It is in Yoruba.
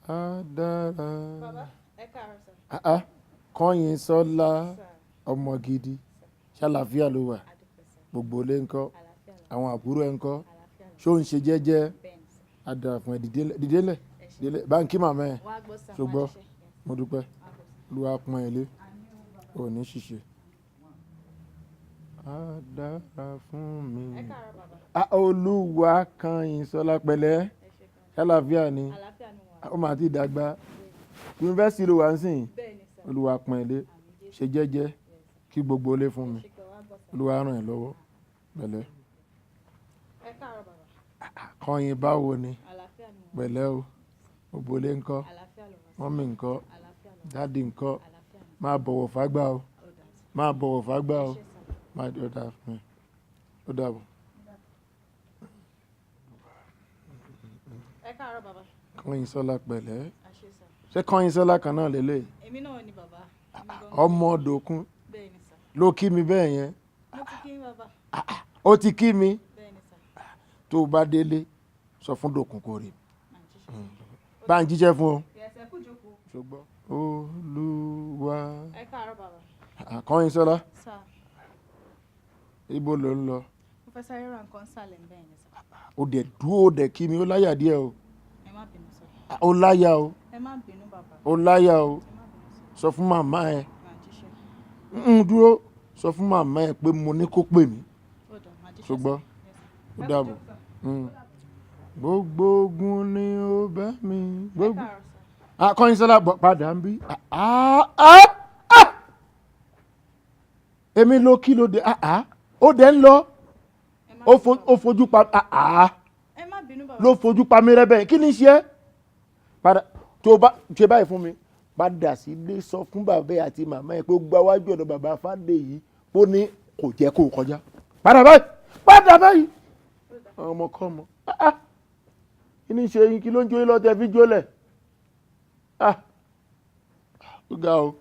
Á dára. Bàbá, ẹ káàárọ̀ sir. Ah ah, Kọ́yìnsọ́lá, ọmọ gidi, ṣàlàáfíà ló wà? Adúpẹ́ sir. Gbogbo ilé ńkọ́? Àlàáfíà ló. Àwọn àbúrò ẹ̀ ńkọ́? Àlàáfíà ló. Ṣó ń ṣe jẹ́jẹ́? Bẹ́ẹ̀ ni sir. Á dára fún ẹ. Dìde lẹ̀, dìde lẹ̀, Ẹ ṣé. dìde lẹ̀. Báńkì màmá ẹ̀. Wọ́n á gbọ́ sir. Ṣùgbọ́n Wọ́n á jíṣẹ́. Yes. mo dúpẹ́. Wọ́n á gbọ́ sir. Olúwa pọ́n ẹ lé, ò ní ṣìṣe. Á dára fún mi. Ẹ káàárọ̀, bàbá. Ah, Olúwa Kọ́yìnsọ́lá, pẹ̀lẹ́. Ẹ ṣé gan. Ṣàlàáfíà ni? Àlàáfíà ni wà. Ó máa ti dàgbà. Yunifásitì ló wà ń sìn? Bẹ́ẹ̀ ni sir. Olúwa pọ́n ẹ lé. Àmín Jésù. Ṣe jẹ́jẹ́, kí gbogbo ilé fún mi. Ẹ ṣé gan. Wọ́n á gbọ́ sir. Olúwa ràn ẹ́ lọ́wọ́, pẹ̀lẹ́. Ẹ káàárọ̀, bàbá. Kọ́yìn, báwo ni? Àlàáfíà ni wà. Pẹ̀lẹ́ o, gbogbo ilé ńkọ́? Àlàáfíà ló wà sir. Mummy ńkọ́? Àlàáfíà ló wà. Daddy ńkọ́? Àlàáfíà ni. Máa bọ̀wọ̀ fágbà o. Ó dà sir. Máa bọ̀wọ̀ fágbà o. Ẹ ṣé sir. Máa ó dáa fún ẹ, ó dàbọ̀. Ẹ káàárọ̀, bàbá. Kọ́yìnsọ́lá, pẹ̀lẹ́. Ẹ ṣé sir. Ṣé Kọ́yìnsọ́lá kan náà lélẹ̀? Èmi náà ni, bàbá. Èmi gan-an. Ọmọ Dòkun? Bẹ́ẹ̀ ni sir. Ló kí mi bẹ́ẹ̀ yẹn? Mo ti kí yín, bàbá. Ó ti kí mi? Bẹ́ẹ̀ ni sir. Tó o bá délé, sọ fún Dòkun kò rí Màá jíṣẹ́ sir. bá ń jíṣẹ́ fún o. Yes, ẹ kú jókòó. Ṣùgbọ́n Olúwa. Ẹ káàárọ̀, bàbá. Kọ́yìnsọ́lá. Sir. Ibo ló ń lọ? Mo fẹ́ sáré ra nǹkan sàlẹ̀ bẹ́ẹ̀ ni sir. Ó dẹ̀ dúró, ó dẹ̀ kí mi. Ó láyà díẹ̀ o. Ẹ má bínú sir. Ó láyà o. Ẹ má bínú, bàbá. Ó láyà o. Ẹ má bínú sir. Sọ fún màmá ẹ. Màá jíṣẹ́. Ń dúró, sọ fún màmá ẹ pé mo ní kó pè mí. Ó dà, màá jíṣẹ́ Ṣùgbọ́n sir. Yes, sir. ó Ẹ kú dàbọ̀. jókòó, sir. Gbogbo ogun ni ó bá mi. Ẹ Gbogbo káàárọ̀ sir. Ah, Kọ́yìnsọ́lá, bọ̀ padà ń bí. Ah, ah, ah! Èmi ló kí ló dé? Ah, ah! Ó dẹ̀ ń lọ. Ẹ má Ó bínú, bàbá. ó fojú pa, ah, ah! Ẹ má bínú, bàbá. Ló fojú pa mí rẹ́ bẹ́ẹ̀. Kí ni ṣe é? Padà tó bá ṣe báyìí fún mi, padà sílé, sọ fún bàbá ẹ àti màmá ẹ pé ó gba wájú ọ̀dọ̀ bàbá Fádèyí, ó ní kò jẹ́ kó o kọjá. Padà báyìí, padà báyìí. Ọmọ kọ́ ọmọ, ah, ah! Kí ni ṣe yín? Kí ló ń jó yín lọ́tẹ̀ fi jólẹ̀? Ah, ó ga o.